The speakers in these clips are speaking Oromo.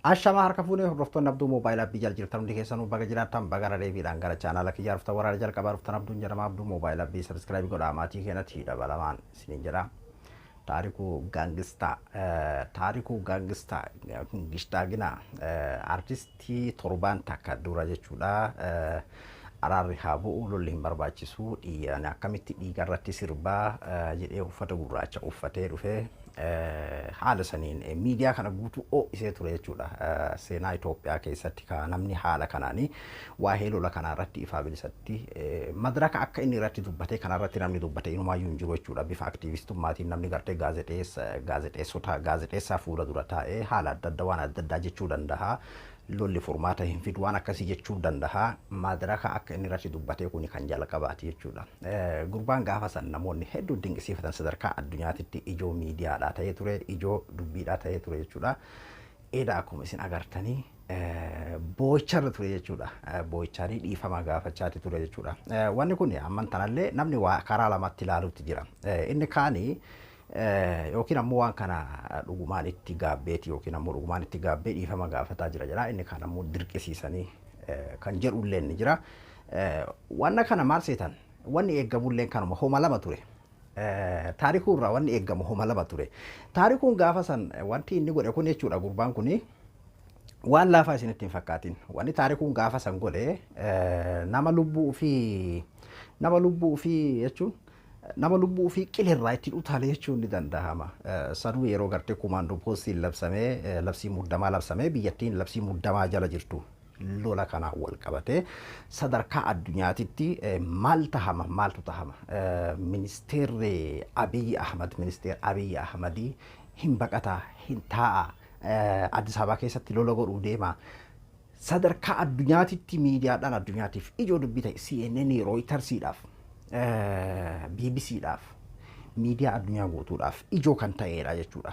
Ashamaa, harka fuunee hordoftoonni Abduu Moobaayil Aappii jala jirtan hundi keessanuu, baga jiraattan, baga irra deebiidhaan gara chaanaala kiyyaa dhuftan. Waraana jalqabaa dhuftan, Abduun jedhama. Abduu Moobaayil Aappii subscribe godhaa, maatii keenyatti dabalamaan isiniin jedha. Taarikuu Gaangistaa, Taarikuu Gaangistaa Gishtaagina, artistii torbaan takka dura jechuudha. Araarri haa bu'u, lolli hin barbaachisu, akkamitti dhiiga irratti sirbaa jedhee uffata gurraacha uffatee dhufee haala saniin miidiyaa kana guutuu ho'isee ture jechuudha. Seenaa Itoophiyaa keessatti ka namni haala kanaanii waa'ee lola kanaa irratti ifaa bilisatti madaraka akka inni irratti dubbate kana irratti namni dubbate inumaayyuu hin jiru jechuudha. Bifa aktiivistummaatiin namni gartee gaazexeessota gaazexeessaa fuula dura taa'ee haala adda addaa waan adda addaa jechuu danda'a. Lolli furmaata hin fidu, waan akkasii jechuu danda'a. Madaraka akka inni irratti dubbatee kuni kan jalqabaati jechuudha. Gurbaan gaafa san namoonni hedduu dinqisiifatan sadarkaa addunyaatitti ijoo miidiyaadhaa ta'ee ture, ijoo dubbiidhaa ta'ee ture jechuudha. Edaa akkuma isin agartanii boo'icharra ture jechuudha. Boo'ichaanii dhiifama gaafachaati ture jechuudha. Wanni kun amman tanallee namni waa karaa lamatti ilaaluutti jira. Inni kaanii yookiin ammoo waan kana dhugumaan itti gaabbeeti yookiin ammoo dhugumaan itti gaabbee dhiifama gaafataa jira jedha. Inni kaan ammoo dirqisiisanii kan jedhullee ni jira. Wanna kana maal seetan? Wanni eeggamullee kanuma homa lama ture. Taarikuu irraa wanni eeggamu homa lama ture. Taarikuun gaafa san wanti inni godhe kun jechuudha, gurbaan kuni waan laafaa isinitti hin fakkaatin. Wanni taarikuun gaafa san godhe nama lubbuu ofii jechuun nama lubbuu ofii qilirraa ittiin utaalee jechuun ni danda'ama. Sanuu yeroo gartee kumaandoo poostiin labsamee, labsii muddamaa labsamee, biyyattiin labsii muddamaa jala jirtu, lola kanaan wal qabatee sadarkaa addunyaatitti maal tahama, maaltu tahama? Ministeerri Abiyyi Ahmad, ministeer Abiyyi Ahmadii hin baqataa, hin taa'a, Addis Ababaa keessatti lola godhuu deema. Sadarkaa addunyaatitti miidiyaadhaan addunyaatiif ijoo dubbii ta'e, CNN, Reutersiidhaaf, BBCdhaaf, miidiyaa addunyaa guutuudhaaf ijoo kan ta'edha jechuudha.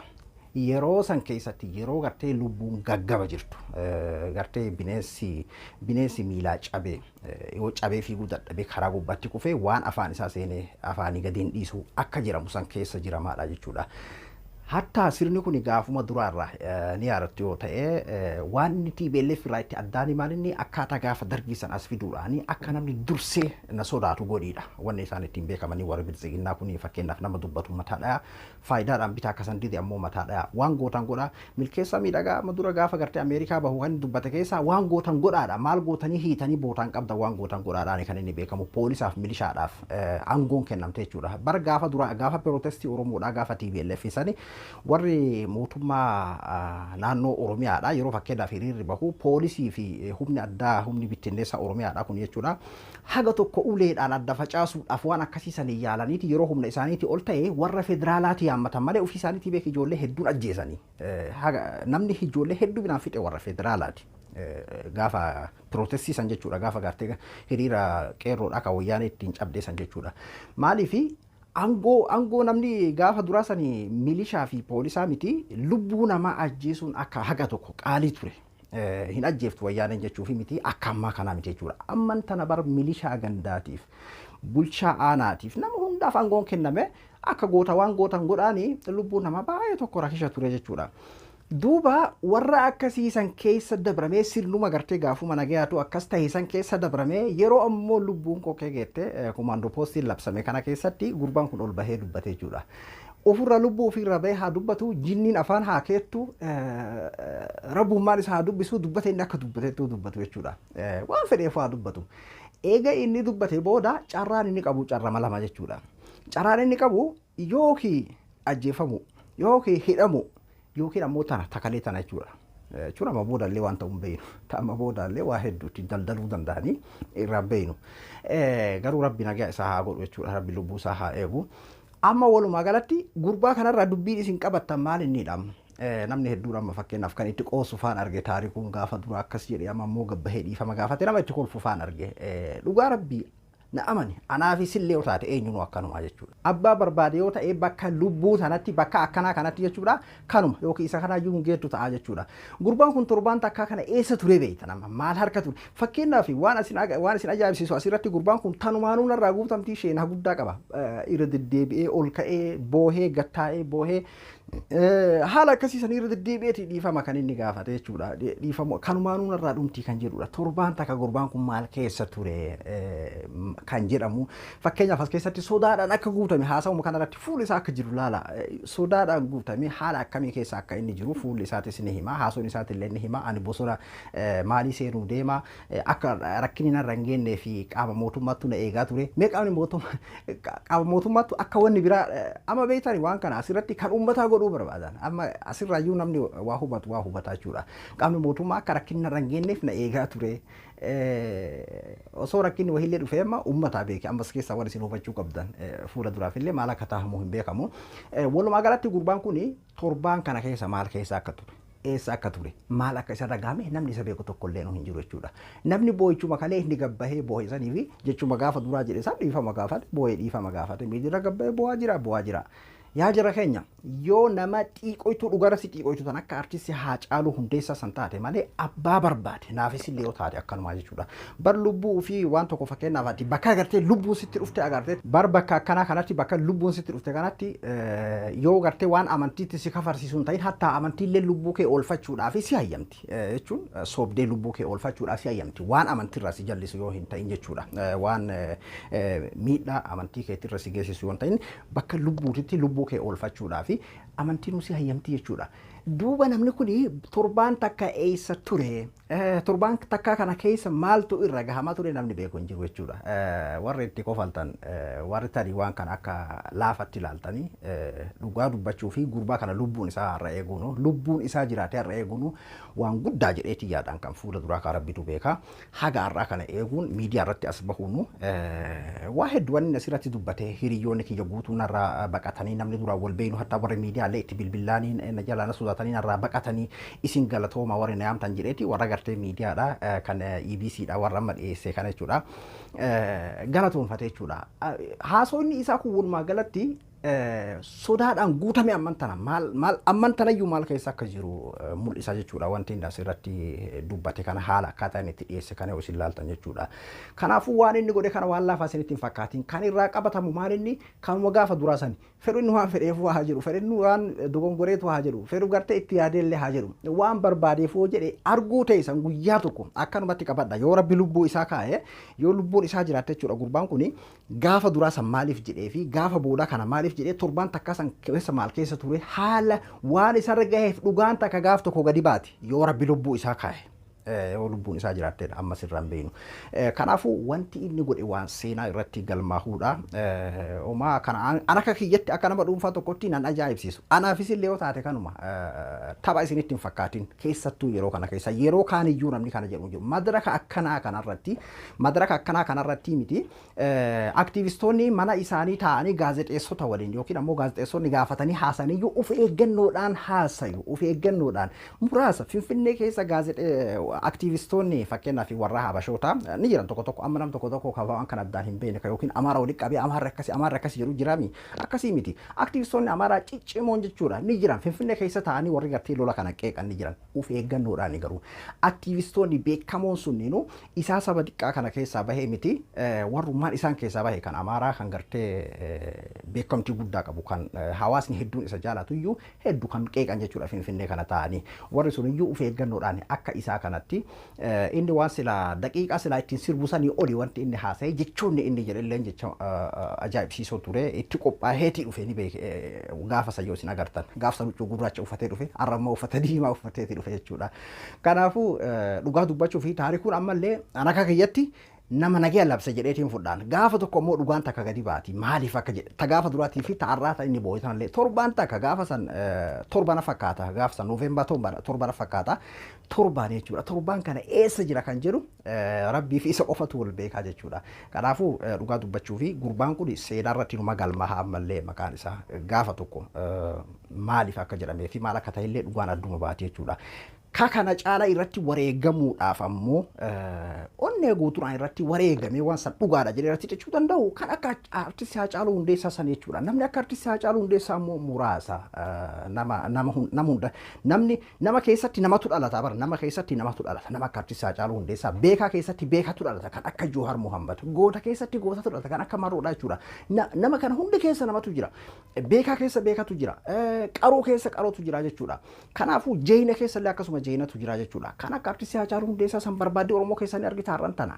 Yeroo san keessatti, yeroo gartee lubbuun gaggaba jirtu, gartee bineensi miilaa cabee, yoo cabee fiiguu dadhabee karaa gubbaatti kufee waan afaan isaa seenee afaanii gadi hin dhiisu akka jedhamu san keessa jiramaadha jechuudha. Hatta sirni kun gaafuma duraarraa ni yaadattu yoo ta'e, waan inni TPLF irraa itti addaan maal inni akkaataa gaafa dargii san as fiduudhaan akka namni dursee na sodaatu godhiidha. Wanni isaan ittiin beekamanii warri biltsiginnaa kun, fakkeenyaaf, nama dubbatu mataa dhaya, faayidaadhaan bitaa akka san dide ammoo mataa dhaya, waan gootan godhaa. Milkeessaa Miidhagaa amma dura gaafa gartee Ameerikaa bahu kan dubbate keessaa waan gootan godhaadha. Maal gootanii hiitanii bootaan qabda, waan gootan godhaadhaan kan inni beekamu poolisaaf milishaadhaaf aangoon kennamte jechuudha. Bara gaafa dura gaafa pirootestii Oromoodhaa, gaafa TPLF sani, warri mootummaa naannoo Oromiyaadha yeroo fakkeenyaaf hiriirri bahu, poolisii fi humni addaa, humni bittinneessa Oromiyaadha kun jechuudha. Haga tokko uleedhaan adda facaasuudhaaf waan akkasii sanii yaalaniiti, yeroo humna isaaniitii ol ta'e warra federaalaati yaammatan malee ofii isaaniitii beek ijoollee hedduun ajjeesanii. Namni ijoollee hedduu binaan fixe warra federaalaati. Gaafa pirootestii san jechuudha, gaafa gartee hiriira qeerroodha kan wayyaanee ittiin cabdee san jechuudha. Maaliifi aangoo namni gaafa duraa sani milishaa fi poolisaa miti, lubbuu namaa ajjeesuun akka haga tokko qaalii ture. Hin ajjeeftu wayyaaneen jechuufi miti, akka ammaa kanaa miti jechuudha. Amman tana bar milishaa gandaatiif, bulchaa aanaatiif, nama hundaaf aangoon kenname, akka goota waan gootan godhaanii lubbuu namaa baay'ee tokko rakisha ture jechuudha. Duuba warra akkasiisan keessa dabramee, sirnuma gartee gaafuma nagayaatu akkas ta'e san keessa dabramee, yeroo ammoo lubbuun kokkee geette kumaandoo poostiin labsame kana keessatti gurbaan kun ol bahee dubbate jechuudha. Ofirra lubbuu ofirra bahee haa dubbatu, jinniin afaan haa keettu, rabbummaan isaa haa dubbisu, dubbate inni akka dubbatetti dubbatu jechuudha. Waan fedheef haa dubbatu. Eega inni dubbate booda carraan inni qabu carrama lama jechuudha. Carraan inni qabu yookiin ajjeefamu yookiin hidhamu yookiin ammoo tana takalee tana jechuudha. Jechuun amma boodallee waan ta'u hin beeknu. Amma boodallee waa hedduu ittiin daldaluu danda'anii irraa hin beeknu. Garuu Rabbi nagaa isaa haa godhu jechuudha. Rabbi lubbuu isaa haa eegu. Amma walumaa galatti gurbaa kanarraa dubbiin isin qabattan maal inni dha? Namni hedduun amma fakkeenyaaf kan itti qoosu faan arge, Taarikuun gaafa dura akkas jedhe, amma ammoo gabbahee dhiifama gaafate, nama itti kolfu faan arge. Dhugaa Rabbii na amani, anaafi sillee yoo taate eenyunuu akkanumaa jechuudha. Abbaa barbaade yoo ta'e bakka lubbuu sanatti, bakka akkanaa kanatti jechuudha, kanuma yookiin isa kanaayyuu hin geettu ta'a jechuudha. Gurbaan kun torbaan takkaa kana eessa ture beekta, nama maal harka ture? Fakkeenyaaf waan isin ajaa'ibsiisu asirratti gurbaan kun tanumaanuu narraa guutamtii isheenaa guddaa qaba. Irra deddeebi'ee ol ka'ee boohee gattaa'ee boohee Haala akkasii sanii irra deddeebi'eeti dhiifama kan inni gaafate jechuudha. Dhiifama kanumaanuu narraa dhumtii kan jedhudha. Torbaan takka gurbaan kun maal keessa ture kan jedhamu. Fakkeenyaaf, as keessatti sodaadhaan akka guutame haasawuma kanarratti fuulli isaa akka jiru laala. Sodaadhaan guutame, haala akkamii keessa akka inni jiru fuulli isaatis ni hima. Haasoon isaatillee ni hima. Ani bosona maalii seenuu deema, akka rakkinni narra hin geennee fi qaama mootummaattu na eegaa ture. Mee qaamni mootummaa, qaama mootummaattu akka wanni biraa amma beektani, waan kana asirratti kan uummataa godhuu barbaadan. Amma asirraayyuu namni waa hubatu waa hubataa jechuudha. Qaamni mootummaa akka rakkinni narra hin geenneef na eegaa ture. Osoo rakkinni wahiillee dhufee amma uummataa beeke. Ammas keessaa waan isin hubachuu qabdan, fuula duraafillee maal akka taa'amu hin beekamu. Walumaa galatti gurbaan kun torbaan kana keessa maal keessa akka ture, eessa akka ture, maal akka isa dhagahame namni isa beeku tokko illee hin jiru jechuudha. Namni boo'ichuma kalee inni gabbahee boo'e sanii fi jechuma gaafa duraa jedhe san dhiifama gaafate, boo'ee dhiifama gaafate, miidira gabbahee boo'aa jira, boo'aa jira. Yaa jara keenya, yoo nama xiiqoytuu dhugara si xiiqoytu tan akka artisti Haacaaluu Hundeessaa san taate malee, abbaa barbaade naafis illee yoo taate akkanumaa jechuudha. Bar lubbuu fi waan tokko, fakkeenyaaf, ati bakka agartee lubbuun sitti dhufte agartee, bar bakka akkanaa kanatti, bakka lubbuun sitti dhufte kanatti, yoo gartee waan amantiitti si kafarsiisu hin ta'in, hattaa amantiillee lubbuu kee oolfachuudhaaf si hayyamti. Jechuun soobdee lubbuu kee oolfachuudhaaf si hayyamti, waan amantiirraa si jallisu yoo hin ta'in jechuudha. Waan miidhaa amantii keetirra si geessisu yoo hin ta'in, bakka lubbuutitti lubbuu kee oolfachuudhaaf amantiin si hayyamti jechuudha. Duuba namni kun torbaan takka eessa ture? Torbaan takka kana keessa maaltu irra gahamaa ture? Namni beeku hin jiru jechuudha. Warri itti kofaltan, warri tarii waan kana akka laafatti ilaaltanii, dhugaa dubbachuu fi gurbaa kana lubbuun isaa har'a eeguunu, lubbuun isaa jiraatee har'a eeguunu waan guddaa jedheeti yaadaan kan fuula duraa kan Rabbitu beeka. Haga har'aa kana eeguun, miidiyaa irratti as bahuunu, waa hedduu wanni asirratti dubbatee, hiriyoonni kiyya guutuu narraa baqatanii, namni duraan wal beeynu, hatta warri miidiyaalee itti bilbilaanii na jalaa na sodaatanii narraa baqatanii, isin galatooma warri na yaamtan jedheeti warra gartee miidiyaadha kan EBC dha warra amma dhiyeesse kana jechuudha. Galatoonfate jechuudha. Haasonni isaa kun walumaa galatti sodaadhaan guutame. Amman tana maal maal, amman tanayyuu maal keessa akka jiru mul'isa jechuudha, wanti inni asirratti dubbate kana, haala akkaataa inni itti dhiyeesse kana yoo isin ilaaltan jechuudha. Kanaafuu waan inni godhe kana waan laafaa isinitti hin fakkaatin. Kan irraa qabatamu maal? Inni kanuma gaafa duraa sani, fedhu inni waan fedheef haa jedhu, fedhu inni waan dogongoreetu haa jedhu, fedhu gartee itti yaadeellee haa jedhu, waan barbaadeef yoo jedhe, arguu ta'e guyyaa tokko akkanumatti qabadha. Yoo Rabbi lubbuu isaa kaa'e, yoo lubbuun isaa jiraatte jechuudha, gurbaan kuni gaafa duraa san maaliif jedhee fi gaafa boodaa kana maaliif jedhee, torbaan takka san keessa maal keessa ture, haala waan isarra gaheef dhugaan takka gaaf tokko gadi baati, yoo Rabbi lubbuu isaa kaa'e. Yoo lubbuun isaa jiraatteedha, amma sirraan beeknu. Kanaafuu wanti inni godhe waan seenaa irratti galmaahuudha. Homaa kana an akka kiyyatti, akka nama dhuunfaa tokkotti nan ajaa'ibsiisu. Anaafis illee yoo taate kanuma, tapha isinitti hin fakkaatin, keessattuu yeroo kana keessa, yeroo kaaniyyuu namni kana jedhu jiru. Madaraka akkanaa kanarratti, madaraka akkanaa kanarratti miti, aktiivistoonni mana isaanii taa'anii gaazexeessota waliin yookiin ammoo gaazexeessonni gaafatanii haasaniyyuu of eeggannoodhaan haasayu, of eeggannoodhaan. Muraasa Finfinnee keessa gaazexee aktiivistoonni, fakkeenyaaf warra Habashoota ni jiran tokko tokko, amma nam tokko tokko kan waan kana addaan hin beekne yookiin Amaara walitti qabee Amaarri akkasii, Amaarri akkasii jedhu jiraami, akkasii miti. Aktiivistoonni Amaaraa ciccimoon jechuudha ni jiran. Finfinnee keessa taa'anii warri gartee lola kana qeeqan ni jiran, of eeggannoodhaan. Garuu aktiivistoonni beekamoon sunniinu isaa saba xiqqaa kana keessaa bahee miti, warrummaan isaan keessaa bahe kan Amaaraa kan gartee beekamtii guddaa qabu, kan hawaasni hedduun isa jaalatu iyyuu hedduu kan qeeqan jechuudha Finfinnee kana taa'anii, warri sun iyyuu of eeggannoodhaan. Akka isaa kanatti inni waan silaa daqiiqaa silaa ittiin sirbu sanii oli wanti inni haasa'e, jechoonni inni jedhe jecha ajaa'ibsiisoo ture. Itti qophaa'eetii dhufe ni beeke. Gaafa san yoo isin agartan, gaafa san huccuu gurraacha uffatee dhufe, har'a immoo uffata diimaa uffateetii dhufe jechuudha. Kanaafuu dhugaa dubbachuu fi taarikuun ammallee an akka kiyyatti nama nagaya labse jedheetiin fudhaan. Gaafa tokko immoo dhugaan takka gadi baati, maaliif akka jedhe. Ta gaafa duraatii fi ta'arraa ta inni boo'e sanallee torbaan takka, gaafa san torbana fakkaata, gaafa san Noovembar torbana fakkaata, torbaan jechuudha. Torbaan kana eessa jira kan jedhu Rabbii fi isa qofatu wal beekaa jechuudha. Kanaafuu dhugaa dubbachuu fi gurbaan kun seenaa irratti numa galmaha. Ammallee maqaan isaa gaafa tokko maaliif akka jedhamee fi maal akka ta'ellee dhugaan adduma baati jechuudha. Ka kana caalaa irratti wareegamuudhaaf ammoo onnee guutuudhaan irratti wareegamee waan san dhugaadha jedhee irratti jechuu danda'u kan akka artistii Haacaaluu Hundeessaa san jechuudha. Namni akka artistii Haacaaluu Hundeessaa ammoo muraasa, nama nama nama hunda, namni nama keessatti namatu dhalata bara, nama keessatti namatu dhalata. Nama akka artistii Haacaaluu Hundeessaa, beekaa keessatti beekatu dhalata kan akka Joohar Muhammad, goota keessatti gootatu dhalata kan akka Marroodha jechuudha. Nama kana hundi keessa namatu jira. Beekaa keessa beekatu jira. Qaroo keessa qarootu jira jechuudha. Kanaafuu jeeyina keessa illee akkasuma jeeyinatu jira jechuudha. Kan akka artistii Haacaaluu Hundeessaa san barbaaddee Oromoo keessa ni argita har'an tana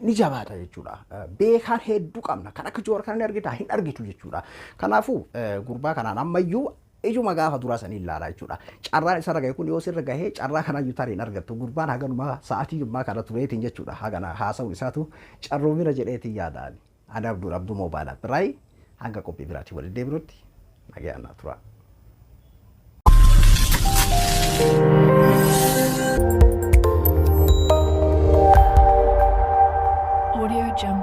ni jabaata jechuudha. Beekaan hedduu qabna. Kan akka Joowar kana ni argita hin argitu jechuudha. Kanaafuu gurbaa kanaan ammayyuu ijuma gaafa duraa sanii ilaala jechuudha. Carraan isarra gahe kun yoo sirra gahee carraa kanaayyuu tarii hin argattu. Gurbaan haganuma sa'aatii ammaa kana tureetiin jechuudha. Hagana haasa'u isaatu carroomina jedheetiin yaadaan. Ani Abdul Abduu Moobaayilaa Biraayi, hanga qophii biraatiin waliin deebinutti nagaan naa tura. Audio Jungle.